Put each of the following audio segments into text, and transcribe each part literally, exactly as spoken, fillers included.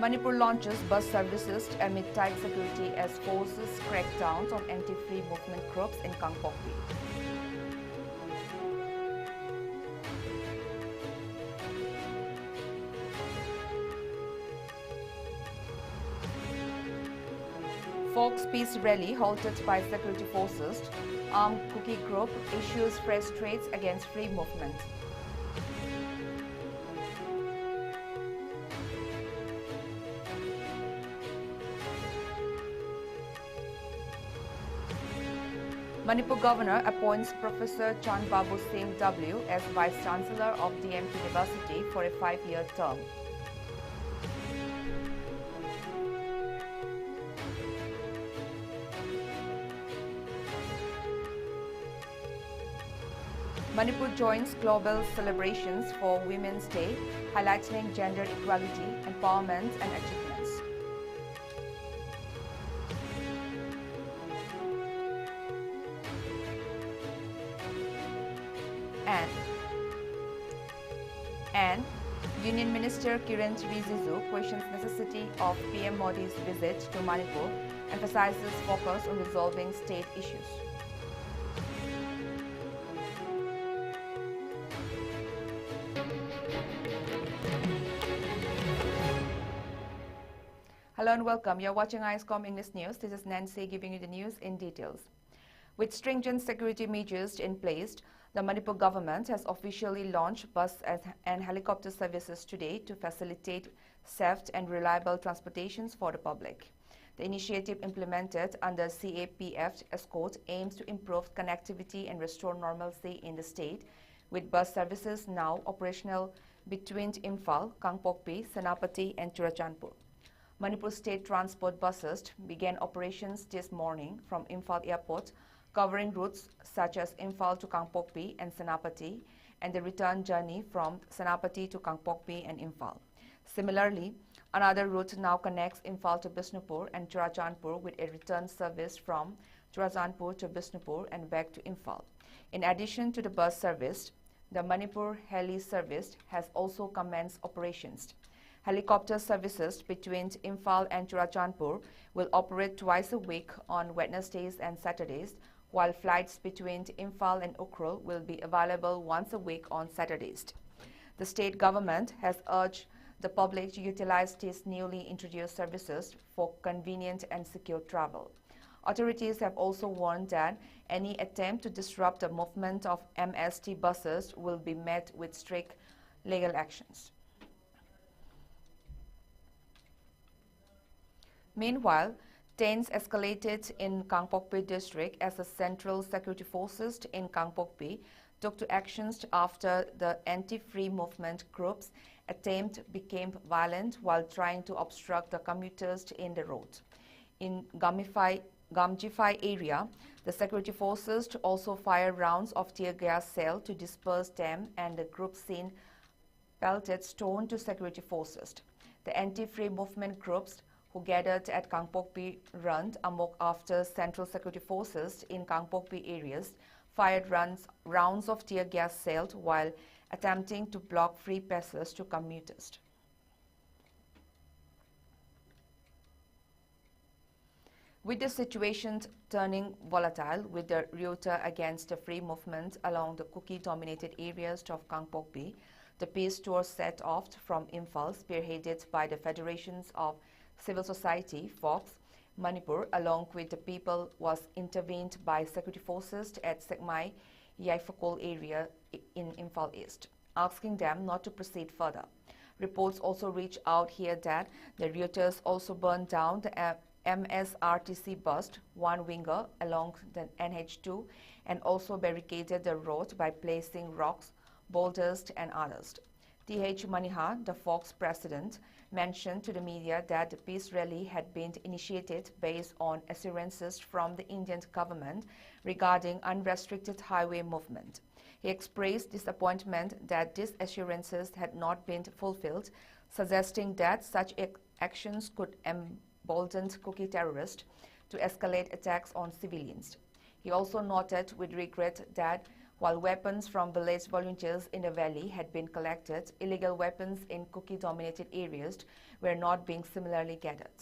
Manipur launches bus services amid tight security as forces crack down on anti-free movement groups in Kangpokpi. Folk's Peace Rally halted by security forces. Armed Kuki group issues press threats against free movement. Manipur Governor appoints Professor Chandbabu Singh W as Vice Chancellor of D M University for a five-year term. Manipur joins global celebrations for Women's Day, highlighting gender equality, empowerment, and achievements. And and Union Minister Kiren Rijiju questions necessity of P M Modi's visit to Manipur, emphasizes focus on resolving state issues. Hello and welcome. You're watching ISCOM English News. This is Nancy giving you the news in details. With stringent security measures in place, the Manipur government has officially launched bus and helicopter services today to facilitate safe and reliable transportations for the public. The initiative, implemented under C A P F escort, aims to improve connectivity and restore normalcy in the state, with bus services now operational between Imphal, Kangpokpi, Senapati, and Churachandpur. Manipur State Transport buses began operations this morning from Imphal Airport, covering routes such as Imphal to Kangpokpi and Senapati, and the return journey from Senapati to Kangpokpi and Imphal. Similarly, another route now connects Imphal to Bishnupur and Churachandpur, with a return service from Churachandpur to Bishnupur and back to Imphal. In addition to the bus service, the Manipur Heli service has also commenced operations. Helicopter services between Imphal and Churachandpur will operate twice a week on Wednesdays and Saturdays, while flights between Imphal and Ukhrul will be available once a week on Saturdays. The state government has urged the public to utilize these newly introduced services for convenient and secure travel. Authorities have also warned that any attempt to disrupt the movement of M S T buses will be met with strict legal actions. Meanwhile, tensions escalated in Kangpokpi district as the Central Security Forces in Kangpokpi took to actions after the anti-free movement groups attempt became violent while trying to obstruct the commuters in the road. In Gamify, Gamjify area, the security forces also fired rounds of tear gas shell to disperse them, and the group seen pelted stone to security forces. The anti-free movement groups who gathered at Kangpokpi run amok after Central Security Forces in Kangpokpi areas fired runs, rounds of tear gas shelled while attempting to block free passes to commuters. With the situation turning volatile with the rioter against the free movement along the Kuki-dominated areas of Kangpokpi, the peace tour set off from Imphal, spearheaded by the Federations of Civil Society, FOCS, Manipur, along with the people, was intervened by security forces at Sekmai Yaifakol area in Imphal East, asking them not to proceed further. Reports also reach out here that the rioters also burned down the uh, M S R T C bus, one winger along the N H two, and also barricaded the road by placing rocks, boulders, and others. T H Maniha, the FOCS president, mentioned to the media that the peace rally had been initiated based on assurances from the Indian government regarding unrestricted highway movement. He expressed disappointment that these assurances had not been fulfilled, suggesting that such ac- actions could embolden Kuki terrorists to escalate attacks on civilians. He also noted with regret that While weapons from village volunteers in the valley had been collected, illegal weapons in Kuki-dominated areas were not being similarly gathered.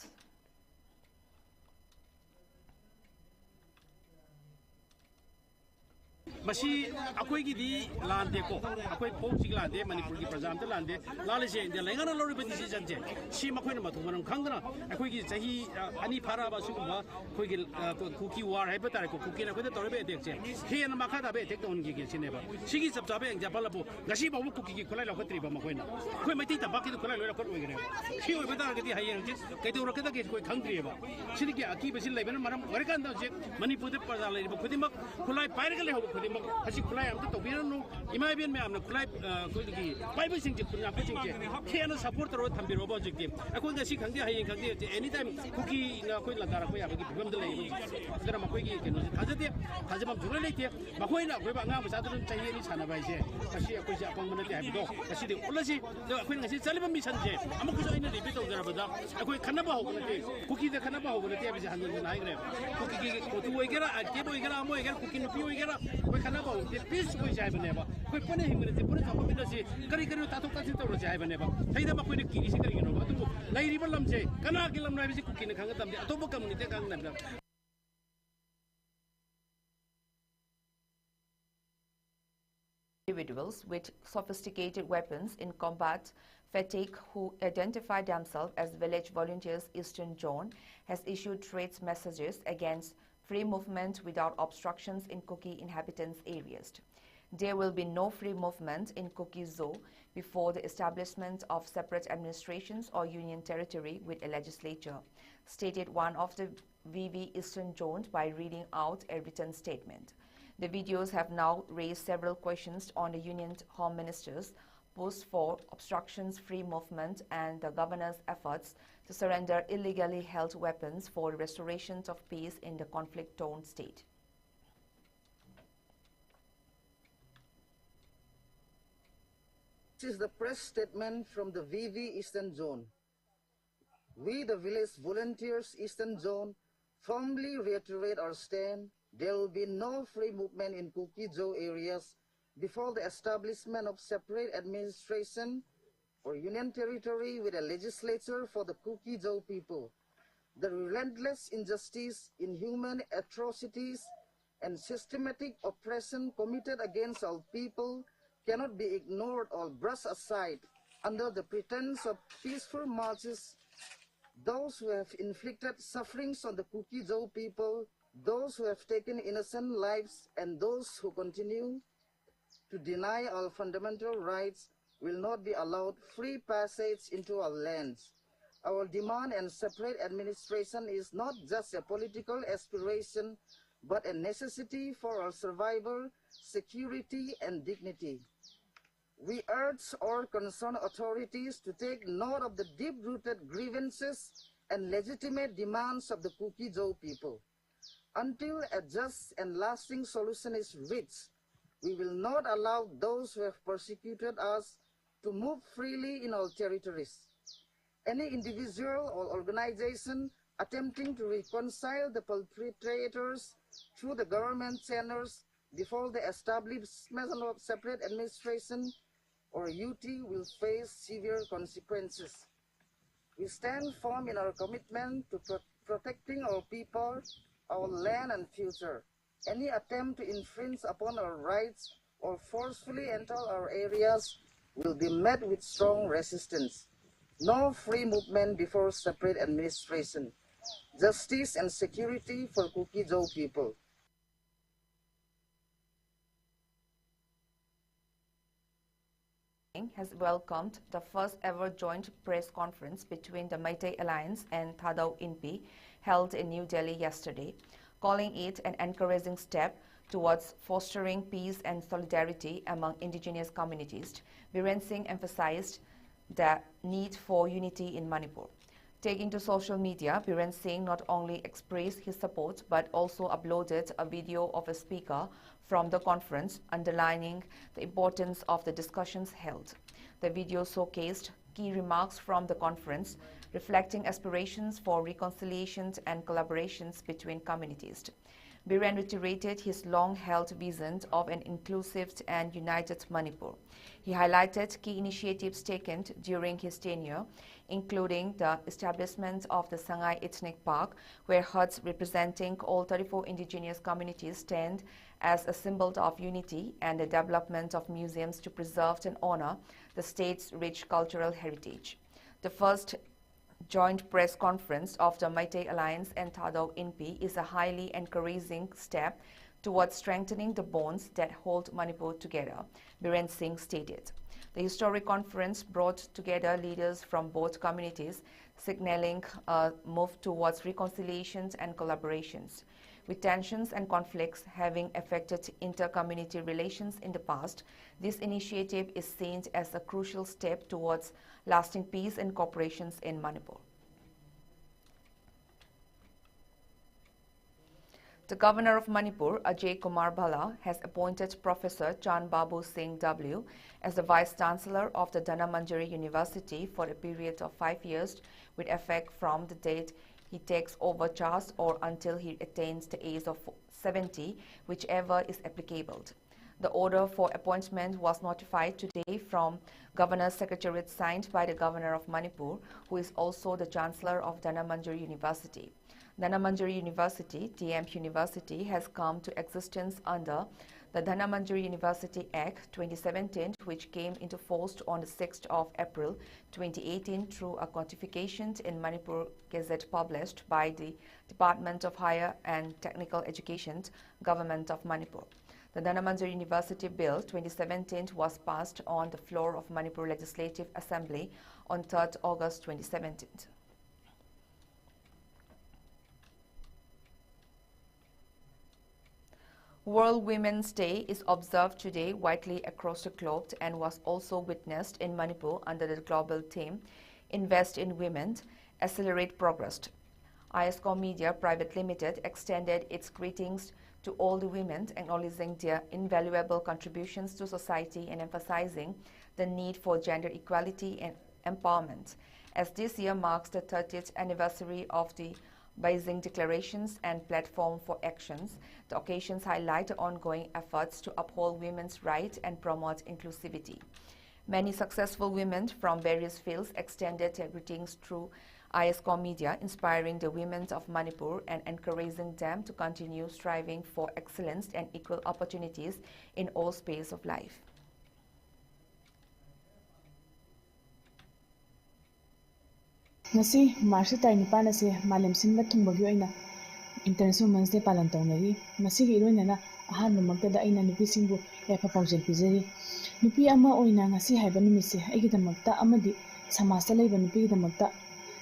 ꯃꯁꯤ ꯑꯩꯈꯣꯏꯒꯤꯗꯤ ꯂꯥꯟꯗꯦꯀꯣ, ꯑꯩꯈꯣꯏ ꯐꯣꯛꯁꯤꯒꯤ ꯂꯥꯟꯗꯦ, ꯃꯅꯤꯄꯨꯔꯒꯤ ꯄ꯭ꯔꯖꯥ ꯑꯝꯇ ꯂꯥꯟꯗꯦ꯫ ꯂꯥꯜꯂꯤꯁꯦ India ꯂꯩꯉꯥꯛꯅ ꯂꯧꯔꯤꯕ ꯗꯤꯁꯤꯖꯟꯁꯦ, ꯁꯤ ꯃꯈꯣꯏꯅ ꯃꯊꯣꯡ ꯃꯔꯝ ꯈꯪꯗꯅ ꯑꯩꯈꯣꯏꯒꯤ ꯆꯍꯤ ꯑ, ꯑꯅꯤ ꯐꯥꯔꯛꯑꯕ ꯑꯁꯤꯒꯨꯝꯕ ꯑꯩꯈꯣꯏꯒꯤ ꯑ, ꯀꯨꯀꯤ ꯋꯥꯔ ꯍꯥꯏꯕ ꯇꯥꯔꯦꯀꯣ, ꯀꯨꯀꯤꯅ ꯑꯩꯈꯣꯏꯗ ꯇꯧꯔꯤꯕ ꯑꯦꯇꯦꯛꯁꯦ ꯍꯦꯟꯅ ꯃꯈꯥ ꯇꯥꯕ ꯑꯦꯇꯦꯛ ꯇꯧꯍꯟꯈꯤꯒꯦ ꯁꯤꯅꯦꯕ꯫ ꯁꯤꯒꯤ ꯆꯞ ꯆꯥꯕ ꯑꯦꯛꯖꯥꯝꯄꯜ ꯑꯕꯨ ꯉꯁꯤ ꯐꯥꯎꯕ ꯀꯨꯀꯤꯒꯤ ꯈꯨꯠꯂꯥꯏ ꯂꯧꯈꯠꯇ꯭ꯔꯤꯕ ꯃꯈꯣꯏꯅ꯫ ꯑꯩꯈꯣꯏ ꯃꯩꯇꯩ ꯇꯝꯄꯥꯛꯀꯤꯗꯤ ꯈꯨꯠꯂꯥꯏ ꯂꯣꯏ ꯂꯧꯈꯠ ꯂꯣꯏꯈ꯭ꯔꯦꯕ꯫ ꯁꯤ ꯑꯣꯏꯕ ꯇꯥꯔꯒꯗꯤ ꯍꯌꯦꯡ ꯍꯪꯆꯤꯠ ꯀꯩꯗꯧꯔꯛꯀꯗꯒꯦ ꯑꯩꯈꯣꯏ ꯈꯪꯗ꯭ꯔꯤꯑꯕ꯫ ꯁꯤꯗꯒꯤ ꯑꯀꯤꯕꯁꯤ ꯂꯩꯕꯅ ꯃꯔꯝ ꯑꯣꯏꯔꯀꯥꯟꯗ ꯍꯧꯖꯤꯛ ꯃꯅꯤꯄꯨꯔꯗ ꯄ꯭ꯔꯖꯥ ꯂꯩꯔꯤꯕ ꯈꯨꯗꯤꯡꯃꯛ, ꯈꯨꯠꯂꯥꯏ ꯄꯥꯏꯔꯒ ꯂꯩꯍꯧꯕ ꯈꯨꯗꯤꯡꯃꯛ ꯍꯧꯖꯤꯛ ꯈꯨꯠꯂꯥꯏ ꯑꯝꯇ ꯇꯧꯕꯤꯔꯅꯨ꯫ ꯏꯃꯥ ꯏꯕꯦꯟ ꯃꯌꯥꯝꯅ ꯈꯨꯠꯂꯥꯏ, ꯑ, ꯑꯩꯈꯣꯏꯒꯤ ꯄꯥꯏꯕꯁꯤꯡꯁꯦ, ꯈꯨꯟ ꯉꯥꯛꯄꯁꯤꯡꯁꯦ ꯍꯦꯟꯅ ꯁꯞꯄꯣꯔꯠ ꯇꯧꯔꯒ ꯊꯝꯕꯤꯔꯣꯕ꯫ ꯍꯧꯖꯤꯛꯇꯤ ꯑꯩꯈꯣꯏ ꯉꯁꯤ ꯈꯪꯗꯦ, ꯍꯌꯦꯡ ꯈꯪꯗꯦ, ꯑꯦꯅꯤ ꯇꯥꯏꯝ ꯀꯨꯀꯤꯅ ꯑꯩꯈꯣꯏ ꯂꯥꯟꯗꯥꯔꯛꯄ ꯌꯥꯕꯒꯤ ꯐꯤꯕꯝꯗ ꯂꯩꯌꯦꯕ ꯍꯧꯖꯤꯛ꯫ ꯑꯗꯨꯅ ꯃꯈꯣꯏꯒꯤ ꯀꯩꯅꯣꯁꯦ ꯊꯥꯖꯗꯦ, ꯊꯥꯖꯐꯝ ꯁꯨꯡꯂꯩ ꯂꯩꯇꯦ꯫ ꯃꯈꯣꯏꯅ ꯑꯩꯈꯣꯏꯕꯨ ꯑꯉꯥꯡ ꯃꯆꯥꯗꯨꯅ ꯆꯍꯤ ꯑꯅꯤ ꯁꯥꯟꯅꯕ ꯍꯥꯏꯁꯦ ꯉꯁꯤ ꯑꯩꯈꯣꯏꯁꯦ ꯑꯄꯪꯕ ꯅꯠꯇꯦ ꯍꯥꯏꯕꯗꯣ ꯉꯁꯤꯗꯤ ꯎꯠꯂꯁꯤ꯫ ꯑꯗꯣ ꯑꯩꯈꯣꯏꯅ ꯉꯁꯤ ꯆꯠꯂꯤꯕ ꯃꯤꯁꯟꯁꯦ ꯑꯃꯨꯛꯀꯁꯨ ꯑꯩꯅ ꯔꯤꯄꯤꯠ ꯇꯧꯖꯔꯕꯗ ꯑꯩꯈꯣꯏ ꯈꯠꯅꯕ ꯍꯧꯕ ꯅꯠꯇꯦ, ꯀꯨꯀꯤꯗ ꯈꯠꯅꯕ ꯍꯧꯕ ꯅꯠꯇꯦ ꯍꯥꯏꯕꯁꯦ ꯍꯟꯖꯤꯟ ꯍꯟꯖꯤꯟ ꯍꯥꯏꯈ꯭ꯔꯦꯕ꯫ ꯀꯨꯀꯤꯒꯤ ꯀꯣꯇꯨ ꯑꯣꯏꯒꯦꯔꯥ, ꯑꯥꯏ ꯀꯦꯞ ꯑꯣꯏꯒꯦꯔꯥ, ꯑꯃ ꯑꯣꯏꯒꯦꯔꯥ, ꯀꯨꯀꯤ ꯅꯨꯄꯤ ꯑꯣꯏꯒꯦꯔꯥ, ꯑꯩꯈꯣꯏ ꯈꯠꯅꯕ ꯍꯧꯕ ꯅꯠꯇꯦ, ꯄꯤꯁ ꯑꯣꯏꯁꯦ ꯍꯥꯏꯕꯅꯦꯕ꯫ ꯑꯩꯈꯣꯏ ꯄꯨꯟꯅ ꯍꯤꯡꯃꯤꯟꯅꯁꯤ, ꯄꯨꯟꯅ ꯆꯥꯎꯈꯠꯃꯤꯟꯅꯁꯤ, ꯀꯔꯤ ꯀꯔꯤꯅꯣ ꯇꯥꯊꯣꯛ ꯇꯥꯁꯤꯟ ꯇꯧꯔꯁꯦ ꯍꯥꯏꯕꯅꯦꯕ꯫ ꯁꯤꯗ ꯃꯈꯣꯏꯅ ꯀꯤꯔꯤꯁꯤ ꯀꯔꯤꯒꯤꯅꯣꯕ? ꯑꯗꯨꯕꯨ ꯂꯩꯔꯤꯕ ꯂꯝꯁꯦ ꯀꯅꯥꯒꯤ ꯂꯝꯅꯣ ꯍꯥꯏꯕꯁꯤ ꯀꯨꯀꯤꯅ ꯈꯪꯒꯗꯕꯅꯤ, ꯑꯇꯣꯞꯄ community ꯈꯪꯒꯗꯕꯅꯤ꯫ Individuals with sophisticated weapons in combat fatigue who identify themselves as Village Volunteers Eastern Zone has issued threats messages against free movement without obstructions in Kuki inhabitants areas. There will be no free movement in Kuki Zo before the establishment of separate administrations or union territory with a legislature, stated one of the V V Eastern Zone by reading out a written statement. The videos have now raised several questions on the Union Home Minister's push for obstructions-free movement and the governor's efforts to surrender illegally held weapons for restoration of peace in the conflict-torn state. This is the press statement from the V V Eastern Zone. We, the Village Volunteers Eastern Zone, firmly reiterate our stand There will be no free movement in Kuki-Zo areas before the establishment of separate administration or union territory with a legislature for the Kuki-Zo people. The relentless injustice, inhuman atrocities, and systematic oppression committed against our people cannot be ignored or brushed aside under the pretense of peaceful marches. Those who have inflicted sufferings on the Kuki-Zo people, those who have taken innocent lives, and those who continue to deny our fundamental rights will not be allowed free passage into our lands. Our demand and separate administration is not just a political aspiration, but a necessity for our survival, security, and dignity. We urge all concerned authorities to take note of the deep-rooted grievances and legitimate demands of the Kuki-Zo people. Until a just and lasting solution is reached, we will not allow those who have persecuted us to move freely in our territories. Any individual or organization attempting to reconcile the perpetrators through the government channels before the establishment of separate administration or U T will face severe consequences. We stand firm in our commitment to pro-, protecting our people, our land, and future. Any attempt to infringe upon our rights or forcefully enter our areas will be met with strong resistance. No free movement before separate administration. Justice and security for Kuki-Zo people. Has welcomed the first ever joint press conference between the Meitei Alliance and Thadou Inpi, held in New Delhi yesterday, calling it an encouraging step towards fostering peace and solidarity among indigenous communities. Biren Singh emphasized the need for unity in Manipur. Taking to social media, Biren Singh not only expressed his support but also uploaded a video of a speaker from the conference, underlining the importance of the discussions held. The video showcased key remarks from the conference, reflecting aspirations for reconciliations and collaborations between communities. Biren reiterated his long-held vision of an inclusive and united Manipur. He highlighted key initiatives taken during his tenure, including the establishment of the Sangai Ethnic Park, where huts representing all thirty-four indigenous communities stand as a symbol of unity, and the development of museums to preserve and honor the state's rich cultural heritage. The first joint press conference of the Meitei Alliance and Thadou Inpi is a highly encouraging step towards strengthening the bonds that hold Manipur together, Biren Singh stated. The historic conference brought together leaders from both communities, signaling a move towards reconciliations and collaborations. With tensions and conflicts having affected inter-community relations in the past, this initiative is seen as a crucial step towards lasting peace and cooperations in Manipur. The Governor of Manipur, Ajay Kumar Bhalla, has appointed Professor Chan Babu Singh W as the Vice Chancellor of the Dhanamanjuri University for a period of five years, with effect from the date he takes over charge or until he attains the age of seventy, whichever is applicable. The order for appointment was notified today from Governor's Secretariat, signed by the Governor of Manipur, who is also the Chancellor of Dhanamanjuri University. Dhanamanjuri University, D M University, has come to existence under the Dhanamanjuri University Act twenty seventeen, which came into force on the sixth of April twenty eighteen through a codification in Manipur Gazette published by the Department of Higher and Technical Education, Government of Manipur. The Dhanamanjuri University Bill twenty seventeen was passed on the floor of Manipur Legislative Assembly on third August twenty seventeen. World Women's Day is observed today widely across the globe and was also witnessed in Manipur under the global theme, "Invest in Women, Accelerate Progress." Iasco Media Private Limited extended its greetings to all the women, acknowledging their invaluable contributions to society and emphasizing the need for gender equality and empowerment. As this year marks the thirtieth anniversary of the Beijing Declarations and Platform for Actions, the occasions highlight the ongoing efforts to uphold women's rights and promote inclusivity. Many successful women from various fields extended their greetings through I S COM media, inspiring the women of Manipur and encouraging them to continue striving for excellence and equal opportunities in all spheres of life. ꯉꯁꯤ ꯃꯥꯔꯁꯀꯤ ꯇꯥꯔꯤꯛ ꯅꯤꯄꯥꯟ ꯑꯁꯤ ꯃꯥꯂꯦꯝ ꯁꯤꯟꯕ ꯊꯨꯡꯕꯒꯤ ꯑꯣꯏꯅ International Women's Day ꯄꯥꯂꯟ ꯇꯧꯅꯔꯤ꯫ ꯃꯁꯤꯒ ꯏꯔꯣꯏꯅꯅ ꯑꯍꯥꯟꯕꯃꯛꯇꯗ ꯑꯩꯅ ꯅꯨꯄꯤꯁꯤꯡꯕꯨ ꯌꯥꯏꯐ ꯄꯥꯎꯖꯦꯜ ꯄꯤꯖꯔꯤ꯫ ꯅꯨꯄꯤ ꯑꯃ ꯑꯣꯏꯅ ꯉꯁꯤ ꯍꯥꯏꯕ ꯅꯨꯃꯤꯠꯁꯦ ꯑꯩꯒꯤꯗꯃꯛꯇ ꯑꯃꯗꯤ ꯁꯃꯥꯖꯇ ꯂꯩꯕ ꯅꯨꯄꯤꯒꯤꯗꯃꯛꯇ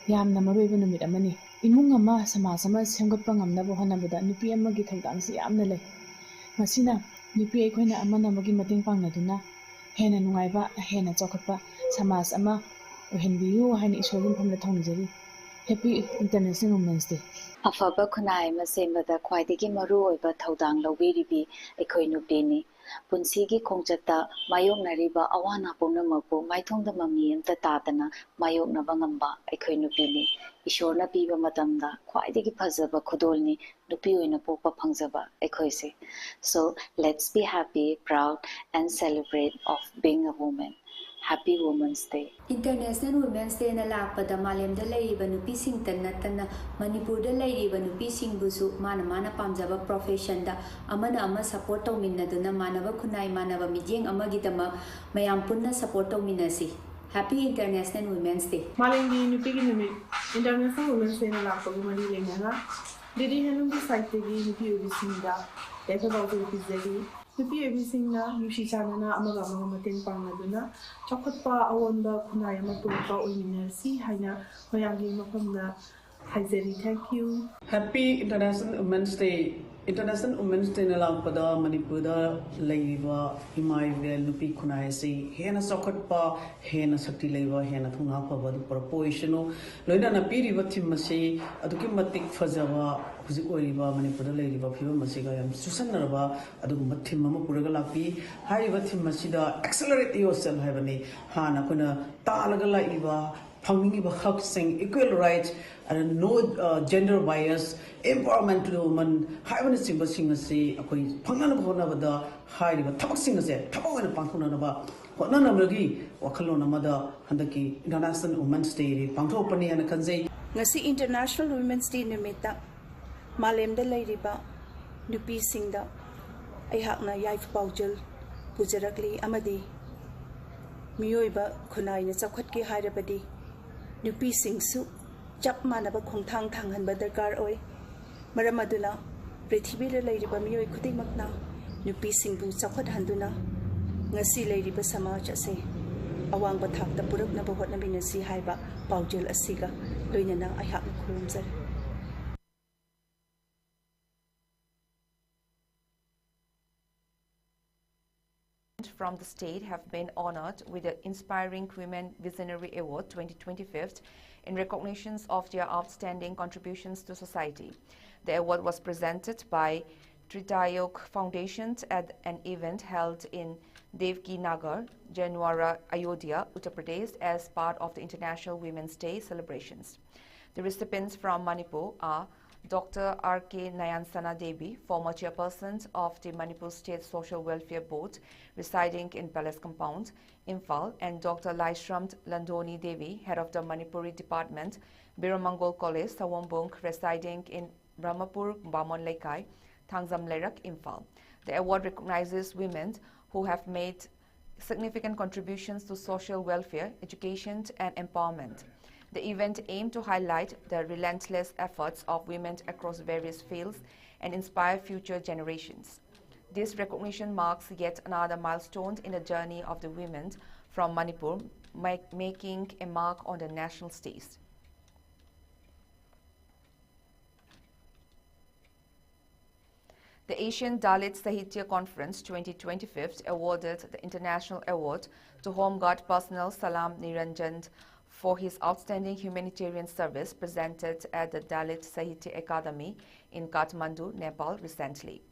ꯌꯥꯝꯅ ꯃꯔꯨꯑꯣꯏꯕ ꯅꯨꯃꯤꯠ ꯑꯃꯅꯤ꯫ ꯏꯃꯨꯡ ꯑꯃ, ꯁꯃꯥꯖ ꯑꯃ ꯁꯦꯝꯒꯠꯄ ꯉꯝꯅꯕ ꯍꯣꯠꯅꯕꯗ ꯅꯨꯄꯤ ꯑꯃꯒꯤ ꯊꯧꯗꯥꯡꯁꯤ ꯌꯥꯝꯅ ꯂꯩ꯫ ꯃꯁꯤꯅ ꯅꯨꯄꯤ ꯑꯩꯈꯣꯏꯅ ꯑꯃꯅ ꯑꯃꯒꯤ ꯃꯇꯦꯡ ꯄꯥꯡꯅꯗꯨꯅ ꯍꯦꯟꯅ ꯅꯨꯡꯉꯥꯏꯕ, ꯍꯦꯟꯅ ꯆꯥꯎꯈꯠꯄ ꯁꯃꯥꯖ ꯑꯃ ꯑꯣꯏꯍꯟꯕꯤꯌꯨ ꯍꯥꯏꯅ ꯏꯁꯣꯔꯒꯤ ꯃꯐꯝꯗ ꯊꯧꯅꯤꯖꯔꯤ꯫ Happy International Women's Day꯫ ꯑꯐꯕ ꯈꯨꯟꯅꯥꯏ ꯑꯃ ꯁꯦꯝꯕꯗ ꯈ꯭ꯋꯥꯏꯗꯒꯤ ꯃꯔꯨ ꯑꯣꯏꯕ ꯊꯧꯗꯥꯡ ꯂꯧꯕꯤꯔꯤꯕꯤ ꯑꯩꯈꯣꯏ ꯅꯨꯄꯤꯅꯤ꯫ ꯄꯨꯟꯁꯤꯒꯤ ꯈꯣꯡꯆꯠꯇ ꯃꯥꯌꯣꯛꯅꯔꯤꯕ ꯑꯋꯥ ꯑꯅꯥ ꯄꯨꯝꯅꯃꯛꯄꯨ ꯃꯥꯏꯊꯣꯡꯗ ꯃꯃꯤ ꯑꯃꯠꯇ ꯇꯥꯗꯅ ꯃꯥꯌꯣꯛꯅꯕ ꯉꯝꯕ ꯑꯩꯈꯣꯏ ꯅꯨꯄꯤꯅꯤ꯫ ꯏꯁꯣꯔꯅ ꯄꯤꯕ ꯃꯇꯝꯗ ꯈ꯭ꯋꯥꯏꯗꯒꯤ ꯐꯖꯕ ꯈꯨꯗꯣꯜꯅꯤ ꯅꯨꯄꯤ ꯑꯣꯏꯅ ꯄꯣꯛꯄ ꯐꯪꯖꯕ ꯑꯩꯈꯣꯏꯁꯦ꯫ So let's be happy, proud and celebrate of being a woman. Happy Women's Day. International Women's Dayꯅ ꯂꯥꯛꯄꯗ ꯃꯥꯂꯦꯝꯗ ꯂꯩꯔꯤꯕ ꯅꯨꯄꯤꯁꯤꯡꯇ ꯅꯠꯇꯅ ꯃꯅꯤꯄꯨꯔꯗ ꯂꯩꯔꯤꯕ ꯅꯨꯄꯤꯁꯤꯡꯕꯨꯁꯨ ꯃꯥꯅ ꯃꯥꯅ ꯄꯥꯝꯖꯕ professionꯗ ꯑꯃꯅ ꯑꯃ support ꯇꯧꯃꯤꯟꯅꯗꯨꯅ ꯃꯥꯟꯅꯕ ꯈꯨꯟꯅꯥꯏ ꯃꯥꯟꯅꯕ ꯃꯤꯠꯌꯦꯡ ꯑꯃꯒꯤꯗꯃꯛ ꯃꯌꯥꯝ ꯄꯨꯟꯅ support ꯇꯧꯃꯤꯟꯅꯁꯤ꯫ Happy International Women's Day. ꯃꯥꯂꯦꯝꯒꯤ ꯅꯨꯄꯤꯒꯤ ꯅꯨꯃꯤꯠ International Women's Dayꯅ ꯂꯥꯛꯄꯒ ꯃꯔꯤ ꯂꯩꯅꯅ ꯗꯤꯗꯤ ꯍꯦꯟꯂꯨꯝꯒꯤ siteꯇꯒꯤ ꯅꯨꯄꯤ ꯑꯣꯏꯕꯤꯁꯤꯡꯗ ꯌꯥꯏꯐ ꯄꯥꯎꯖꯦꯜ ꯄꯤꯖꯔꯤ꯫ ꯅꯨꯄꯤ ꯑꯣꯏꯕꯤꯁꯤꯡꯅ ꯅꯨꯡꯁꯤ ꯆꯥꯟꯅꯅ ꯑꯃꯒ ꯑꯃꯒ ꯃꯇꯦꯡ ꯄꯥꯡꯅꯗꯨꯅ ꯆꯥꯎꯈꯠꯄ ꯑꯑꯣꯟꯕ ꯈꯨꯟꯅꯥꯏ ꯑꯃ ꯄꯨꯔꯛꯄ ꯑꯣꯏꯃꯤꯟꯅꯔꯁꯤ ꯍꯥꯏꯅ ꯃꯌꯥꯝꯒꯤ ꯃꯐꯝꯗ ꯍꯥꯏꯖꯔꯤ꯫ Thank you. Happy International Women's Day. International Women's Dayꯅ ꯂꯥꯛꯄꯗ ꯃꯅꯤꯄꯨꯔꯗ ꯂꯩꯔꯤꯕ ꯏꯃꯥ ꯏꯕꯦꯜ ꯅꯨꯄꯤ ꯈꯨꯟꯅꯥꯏ ꯑꯁꯤ ꯍꯦꯟꯅ ꯆꯥꯎꯈꯠꯄ, ꯍꯦꯟꯅ ꯁꯛꯇꯤ ꯂꯩꯕ, ꯍꯦꯟꯅ ꯊꯧꯅꯥ ꯐꯕ ꯑꯗꯨ ꯄꯨꯔꯛꯄ ꯑꯣꯏꯁꯅꯨ꯫ ꯂꯣꯏꯅꯅ ꯄꯤꯔꯤꯕ theme ꯑꯁꯤ ꯑꯗꯨꯛꯀꯤ ꯃꯇꯤꯛ ꯐꯖꯕ, ꯍꯧꯖꯤꯛ ꯑꯣꯏꯔꯤꯕ ꯃꯅꯤꯄꯨꯔꯗ ꯂꯩꯔꯤꯕ ꯐꯤꯕꯝ ꯑꯁꯤꯒ ꯌꯥꯝ ꯆꯨꯁꯟꯅꯔꯕ ꯑꯗꯨꯒꯨꯝꯕ theme ꯑꯃ ꯄꯨꯔꯒ ꯂꯥꯛꯄꯤ꯫ ꯍꯥꯏꯔꯤꯕ theme ꯑꯁꯤꯗ Accelerate Yourself ꯍꯥꯏꯕꯅꯤ꯫ ꯍꯥꯟꯅ ꯑꯩꯈꯣꯏꯅ ꯇꯥꯜꯂꯒ ꯂꯥꯛꯏꯕ ꯐꯪꯅꯤꯡꯉꯤꯕ ꯍꯛꯁꯤꯡ, equal rights, ꯑꯗ no, uh, gender bias, empowerment to women ꯍꯥꯏꯕꯅꯆꯤꯡꯕꯁꯤꯡ ꯑꯁꯤ ꯑꯩꯈꯣꯏ ꯐꯪꯅꯅꯕ ꯍꯣꯠꯅꯕꯗ ꯍꯥꯏꯔꯤꯕ ꯊꯕꯛꯁꯤꯡ ꯑꯁꯦ ꯊꯕꯛ ꯑꯣꯏꯅ ꯄꯥꯡꯊꯣꯛꯅꯅꯕ ꯍꯣꯠꯅꯅꯕꯒꯤ ꯋꯥꯈꯜꯂꯣꯟ ꯑꯃꯗ ꯍꯟꯗꯛꯀꯤ International Women's Day ꯄꯥꯡꯊꯣꯛꯄꯅꯤ ꯍꯥꯏꯅ ꯈꯟꯖꯩ꯫ ꯉꯁꯤ International Women's Day ꯅꯨꯃꯤꯠꯇ ꯃꯥꯂꯦꯝꯗ ꯂꯩꯔꯤꯕ ꯅꯨꯄꯤꯁꯤꯡꯗ ꯑꯩꯍꯥꯛꯅ ꯌꯥꯏꯐ ꯄꯥꯎꯖꯦꯜ ꯄꯨꯖꯔꯛꯂꯤ ꯑꯃꯗꯤ ꯃꯤꯑꯣꯏꯕ ꯈꯨꯟꯅꯥꯏꯅ ꯆꯥꯎꯈꯠꯀꯦ ꯍꯥꯏꯔꯕꯗꯤ ꯅꯨꯄꯤꯁꯤꯡꯁꯨ ꯆꯞ ꯃꯥꯟꯅꯕ ꯈꯣꯡꯊꯥꯡ ꯊꯥꯡꯍꯟꯕ ꯗꯔꯀꯥꯔ ꯑꯣꯏ꯫ ꯃꯔꯝ ꯑꯗꯨꯅ ꯄ꯭ꯔꯤꯊꯤꯕꯤꯗ ꯂꯩꯔꯤꯕ ꯃꯤꯑꯣꯏ ꯈꯨꯗꯤꯡꯃꯛꯅ ꯅꯨꯄꯤꯁꯤꯡꯕꯨ ꯆꯥꯎꯈꯠꯍꯟꯗꯨꯅ ꯉꯁꯤ ꯂꯩꯔꯤꯕ ꯁꯃꯥꯖ ꯑꯁꯤ ꯑꯋꯥꯡꯕ ꯊꯥꯛꯇ ꯄꯨꯔꯛꯅꯕ ꯍꯣꯠꯅꯃꯤꯟꯅꯁꯤ ꯍꯥꯏꯕ ꯄꯥꯎꯖꯦꯜ ꯑꯁꯤꯒ ꯂꯣꯏꯅꯅ ꯑꯩꯍꯥꯛꯅ ꯈꯨꯔꯨꯝꯖꯔꯤ꯫ From the state have been honored with the Inspiring Women Visionary Award twenty twenty-five in recognition of their outstanding contributions to society. The award was presented by Tritayog Foundation at an event held in Devki Nagar, Jainwara, Ayodhya, Uttar Pradesh, as part of the International Women's Day celebrations. The recipients from Manipur are Doctor R K Nayansana Devi, former chairperson of the Manipur State Social Welfare Board, residing in Palace Compound, Imphal, and Doctor Laishram Landoni Devi, head of the Manipuri Department, Biramangol College, Sawombung, residing in Brahmapur Bamon Leikai, Thangzam Leirak, Imphal. The award recognizes women who have made significant contributions to social welfare, education, and empowerment. The event aimed to highlight the relentless efforts of women across various fields and inspire future generations. This recognition marks yet another milestone in the journey of the women from Manipur, ma-, making a mark on the national stage. The Asian Dalit Sahitya Conference twenty twenty-five awarded the international award to Home Guard personnel Salam Niranjan for his outstanding humanitarian service, presented at the Dalit Sahitya Academy in Kathmandu, Nepal recently.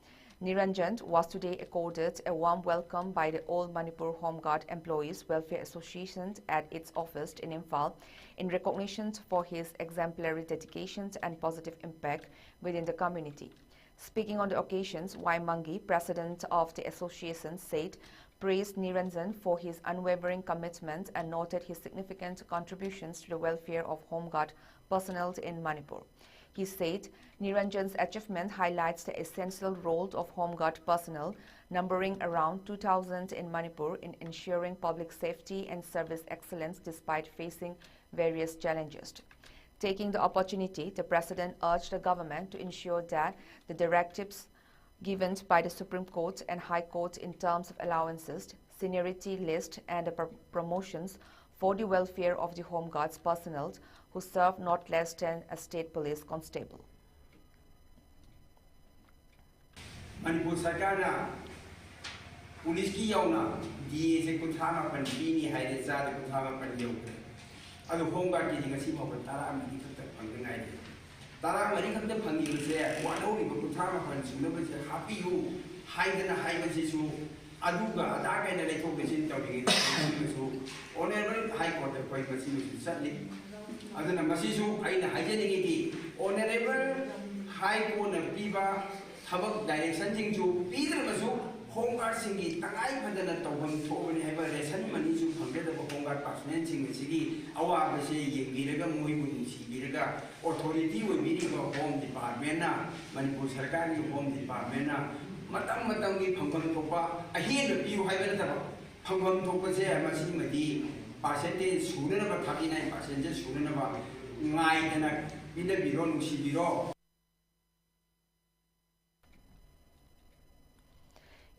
Niranjan was today accorded a warm welcome by the All Manipur Home Guard Employees Welfare Association at its office in Imphal in recognition for his exemplary dedication and positive impact within the community. Speaking on the occasions, Y Mangi, president of the association, said praised Niranjan for his unwavering commitment and noted his significant contributions to the welfare of Home Guard personnel in Manipur. He said Niranjan's achievement highlights the essential role of Home Guard personnel, numbering around two thousand in Manipur, in ensuring public safety and service excellence despite facing various challenges. Taking the opportunity, the president urged the government to ensure that the directives given by the Supreme Court and High Court in terms of allowances, seniority list, and the pro- promotions for the welfare of the Home Guards personnel who serve not less than a state police constable. Manipur ꯁꯔꯀꯥꯔꯅ ꯄꯨꯂꯤꯁꯀꯤ ꯌꯥꯎꯅ ꯗꯤ ꯑꯦꯁꯦ ꯀꯨꯟꯊ꯭ꯔꯥ ꯃꯥꯄꯟ ꯄꯤꯅꯤ ꯍꯥꯏꯔꯦ, ꯆꯥꯗ ꯀꯨꯟꯊ꯭ꯔꯥ ꯃꯥꯄꯟ ꯌꯧꯈ꯭ꯔꯦ꯫ ꯑꯗꯨ ꯍꯣꯝ ꯒꯥꯔꯗꯀꯤꯗꯤ ꯉꯁꯤ ꯐꯥꯎꯕ ꯇꯔꯥ ꯃꯔꯤ ꯈꯛꯇ ꯐꯪꯗ ꯉꯥꯏꯔꯤ꯫ ꯇꯔꯥ ꯃꯔꯤ ꯈꯛꯇ ꯐꯪꯉꯤꯕꯁꯦ, ꯋꯥꯠꯍꯧꯔꯤꯕ ꯀꯨꯟꯊ꯭ꯔꯥ ꯃꯥꯄꯟ ꯁꯨꯅꯕꯁꯦ ꯍꯥꯞꯄꯤꯌꯨ ꯍꯥꯏꯗꯅ ꯍꯥꯏꯕꯁꯤꯁꯨ, ꯑꯗꯨꯒ ꯑꯗꯥ ꯀꯥꯏꯅ ꯂꯩꯊꯣꯛ ꯂꯩꯁꯤꯟ ꯇꯧꯔꯤꯉꯩꯗ ꯃꯁꯤꯃꯁꯨ ꯑꯣꯅꯔꯦꯕꯜ ꯍꯥꯏ ꯀꯣꯔꯠꯇ ꯑꯩꯈꯣꯏ ꯃꯁꯤꯃꯁꯨ ꯆꯠꯂꯤ꯫ ꯑꯗꯨꯅ ꯃꯁꯤꯁꯨ ꯑꯩꯅ ꯍꯥꯏꯖꯅꯤꯡꯉꯤꯗꯤ, ꯑꯣꯅꯔꯦꯕꯜ ꯍꯥꯏ ꯀꯣꯔꯠꯅ ꯄꯤꯕ ꯊꯕꯛ ꯗꯥꯏꯔꯦꯛꯁꯟꯁꯤꯡꯁꯨ ꯄꯤꯗ꯭ꯔꯕꯁꯨ, ꯍꯣꯝ ꯒꯥꯔꯗꯁꯤꯡꯒꯤ ꯇꯉꯥꯏ ꯐꯗꯅ ꯇꯧꯐꯝ ꯊꯣꯛꯑꯕꯅꯤ ꯍꯥꯏꯕ ꯔꯦꯁꯟ ꯃꯅꯤꯁꯨ ꯐꯪꯒꯗꯕ ꯍꯣꯝ ꯒꯥꯔꯗ ꯄꯥꯔꯁꯣꯅꯦꯜꯁꯤꯡ ꯑꯁꯤꯒꯤ ꯑꯋꯥꯕꯁꯦ ꯌꯦꯡꯕꯤꯔꯒ, ꯃꯣꯏꯕꯨ ꯅꯨꯡꯁꯤꯕꯤꯔꯒ, ꯑꯣꯊꯣꯔꯤꯇꯤ ꯑꯣꯏꯕꯤꯔꯤꯕ ꯍꯣꯝ ꯗꯤꯄꯥꯔꯠꯃꯦꯟꯅ, ꯃꯅꯤꯄꯨꯔ ꯁꯔꯀꯥꯔꯒꯤ ꯍꯣꯝ ꯗꯤꯄꯥꯔꯠꯃꯦꯟꯅ ꯃꯇꯝ ꯃꯇꯝꯒꯤ ꯐꯪꯐꯝ ꯊꯣꯛꯄ ꯑꯍꯦꯟꯕ ꯄꯤꯌꯨ ꯍꯥꯏꯕ ꯅꯠꯇꯕ, ꯐꯪꯐꯝ ꯊꯣꯛꯄꯁꯦ ꯃꯁꯤꯃꯗꯤ ꯄꯥꯔꯁꯦꯟꯇꯦꯖ ꯁꯨꯅꯅꯕ, ꯊꯥꯔꯇꯤ ꯅꯥꯏꯟ ꯄꯥꯔꯁꯦꯟꯁꯦ ꯁꯨꯅꯅꯕ ꯉꯥꯏꯗꯅ ꯄꯤꯅꯕꯤꯔꯣ, ꯅꯨꯡꯁꯤꯕꯤꯔꯣ꯫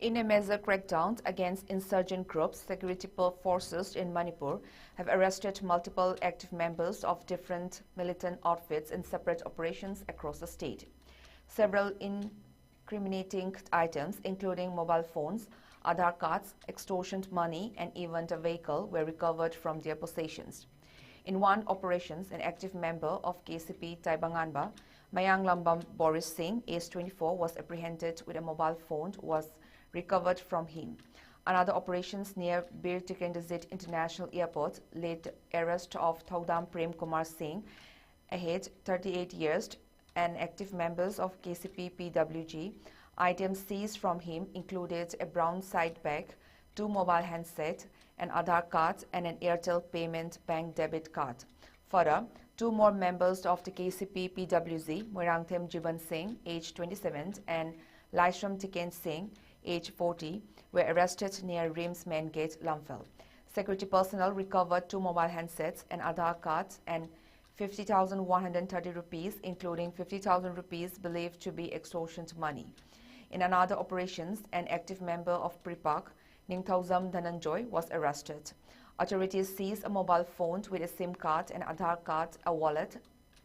In a major crackdown against insurgent groups, security forces in Manipur have arrested multiple active members of different militant outfits in separate operations across the state. Several incriminating items, including mobile phones, Aadhaar cards, extortion money, and even the vehicle, were recovered from their possessions. In one operation, an active member of K C P Taibanganba Mayanglambam Boris Singh, age twenty-four, was apprehended with a mobile phone was recovered from him. Another operations near Bir Tikendrajit International Airport led arrest of Thaudam Prem Kumar Singh, a head thirty-eight years, and active members of K C P P W G. Items seized from him included a brown side bag, two mobile handsets, an Aadhaar card, and an Airtel Payment Bank debit card. Further, two more members of the K C P P W G, Moirangthem Jiban Singh, age twenty-seven, and Laishram Tiken Singh, age forty, were arrested near RIMS main gate, Lamphel. Security personnel recovered two mobile handsets, an Aadhaar card, and fifty thousand one hundred thirty rupees, including fifty thousand rupees believed to be extortion money. In another operations, an active member of PREPAK, Ningthoujam Dhananjoy, was arrested. Authorities seized a mobile phone with a SIM card, an Aadhaar card, a wallet,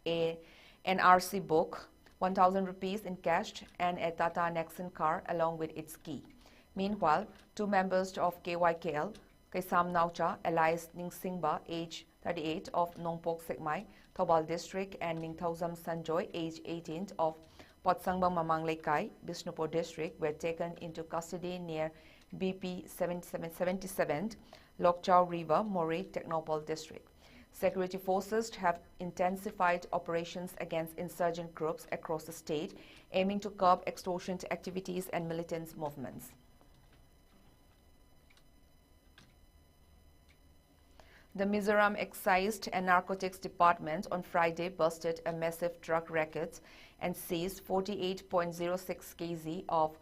a N R C book, one thousand rupees in cash, and a Tata Nexon car along with its key. Meanwhile, two members of K Y K L, Kaisam Naocha, alias Ningsingba, age thirty-eight, of Nongpok Sekmai, Thoubal District, and Ningthoujam Sanjoy, age eighteen, of Potsangbam Mamang Leikai, Bishnupur District, were taken into custody near B P seven seven seventy-seven, Lokchao River, Moreh, Tengnoupal District. Security forces have intensified operations against insurgent groups across the state, aiming to curb extortion activities and militant movements. The Mizoram Excise and Narcotics Department on Friday busted a massive drug racket and seized forty-eight point zero six K G of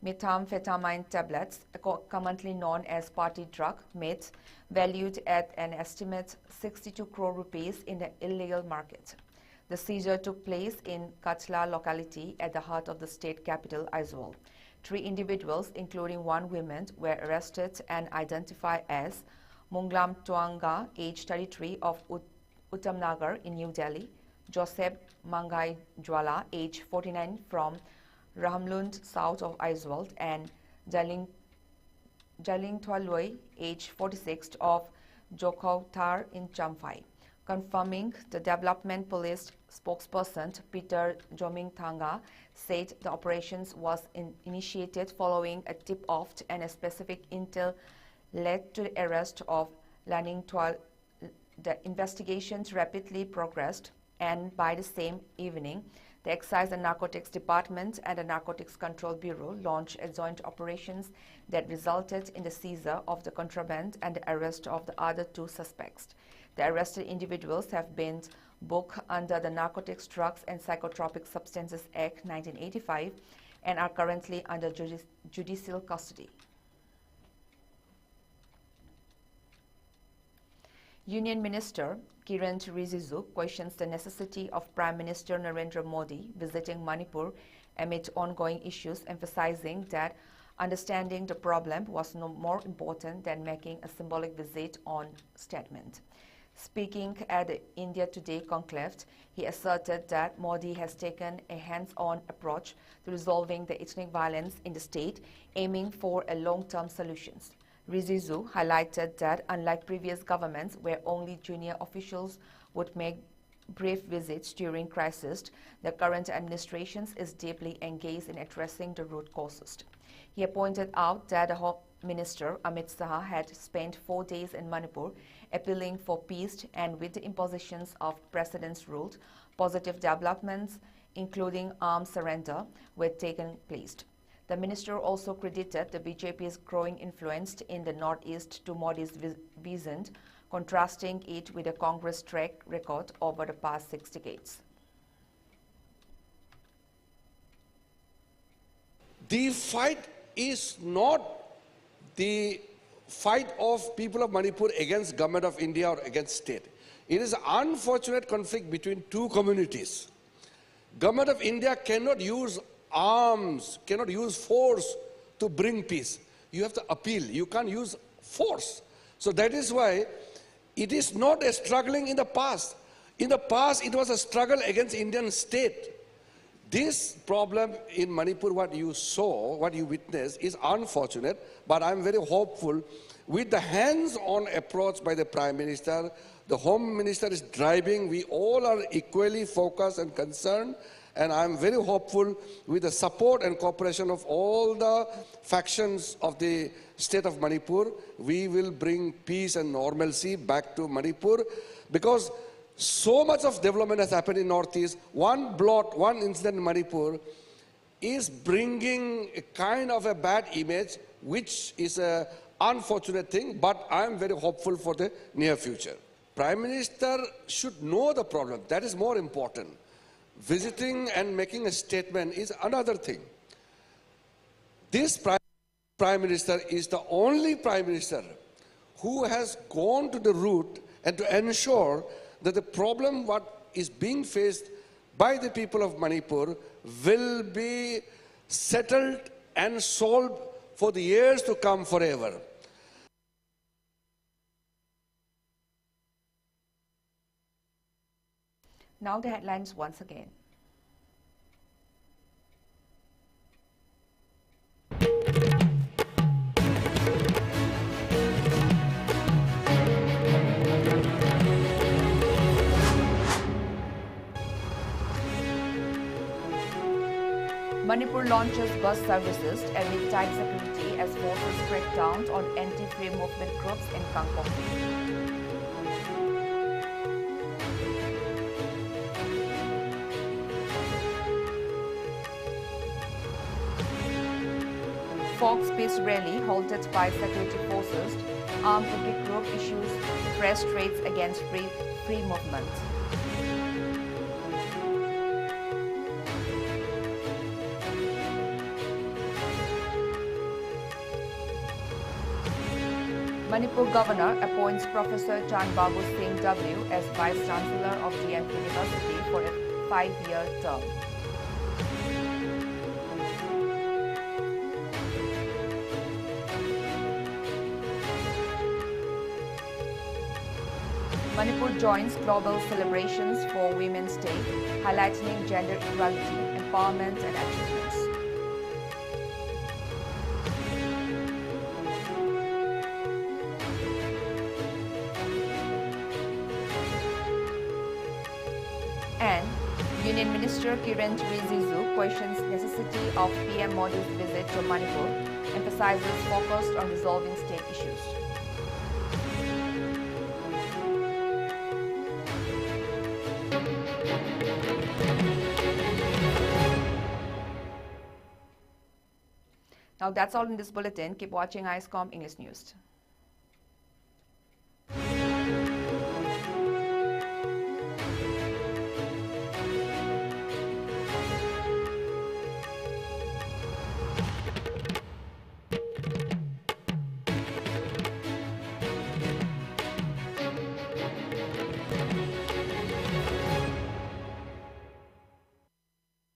methamphetamine tablets, co-, commonly known as party drug, meth, valued at an estimate sixty-two crore rupees in the illegal market. The seizure took place in Kachla locality at the heart of the state capital, Aizawl. Three individuals, including one woman, were arrested and identified as Munglam Tuanga, age thirty-three, of Ut-, Uttamnagar in New Delhi, Joseph Mangai Jwala, age forty-nine, from Rahamlund, south of Aizawl, and Jaling, Jaling Thwaloi, age forty-six, of Jokhauthar in Champhai. Confirming the development, police spokesperson Peter Jomingthanga said the operations was in-, initiated following a tip-off and a specific intel led to the arrest of Laningtual. The investigations rapidly progressed, and by the same evening, the Excise and Narcotics Department and the Narcotics Control Bureau launched a joint operations that resulted in the seizure of the contraband and the arrest of the other two suspects. The arrested individuals have been booked under the Narcotics, Drugs and Psychotropic Substances Act nineteen eighty-five and are currently under judici-, judicial custody. Union Minister Kiren Rijiju questions the necessity of Prime Minister Narendra Modi visiting Manipur amid ongoing issues, emphasizing that understanding the problem was no more important than making a symbolic visit on statement. Speaking at the India Today conclave, he asserted that Modi has taken a hands-on approach to resolving the ethnic violence in the state, aiming for a long-term solutions. Rijiju highlighted that unlike previous governments where only junior officials would make brief visits during crisis, the current administration is deeply engaged in addressing the root causes. He pointed out that the Home Minister Amit Shah had spent four days in Manipur appealing for peace, and with the impositions of President's rule, positive developments, including arms surrender, were taken place. The minister also credited the B J P's growing influence in the Northeast to Modi's vi-, vision, contrasting it with the Congress track record over the past six decades. The fight is not the fight of people of Manipur against Government of India or against state. It is an unfortunate conflict between two communities. Government of India cannot use arms, cannot use force to bring peace. You have to appeal. You can't use force. So that is why it is not a struggling in the past. In the past, it was a struggle against Indian state. This problem in Manipur, what you saw, what you witnessed, is unfortunate, but I'm very hopeful with the hands on approach by the Prime Minister. The Home Minister is driving. We all are equally focused and concerned, and I'm very hopeful with the support and cooperation of all the factions of the state of Manipur, we will bring peace and normalcy back to Manipur, because so much of development has happened in Northeast. One blot, one incident in Manipur is bringing a kind of a bad image, which is a unfortunate thing, but I'm very hopeful for the near future. Prime Minister should know the problem. That is more important. Visiting and making a statement is another thing. This Prime Prime Minister is the only Prime Minister who has gone to the root and to ensure that the problem what is being faced by the people of Manipur will be settled and solved for the years to come forever. Now the headlines once again. Manipur launches bus services amid tight security as forces crack down on anti-free movement groups in Kangpokpi. Fox Peace Rally halted by security forces. Armed Kuki group issues press threats against free, free movement. Manipur Governor appoints Professor Chanbabu Singh W as Vice Chancellor of D M University for a five-year term. Manipur joins global celebrations for Women's Day, highlighting gender equality, empowerment and achievements. And Union Minister Kiren Rijiju questions necessity of P M Modi's visit to Manipur, emphasizes focus on resolving state issues. Now that's all in this bulletin. Keep watching ISCOM English News.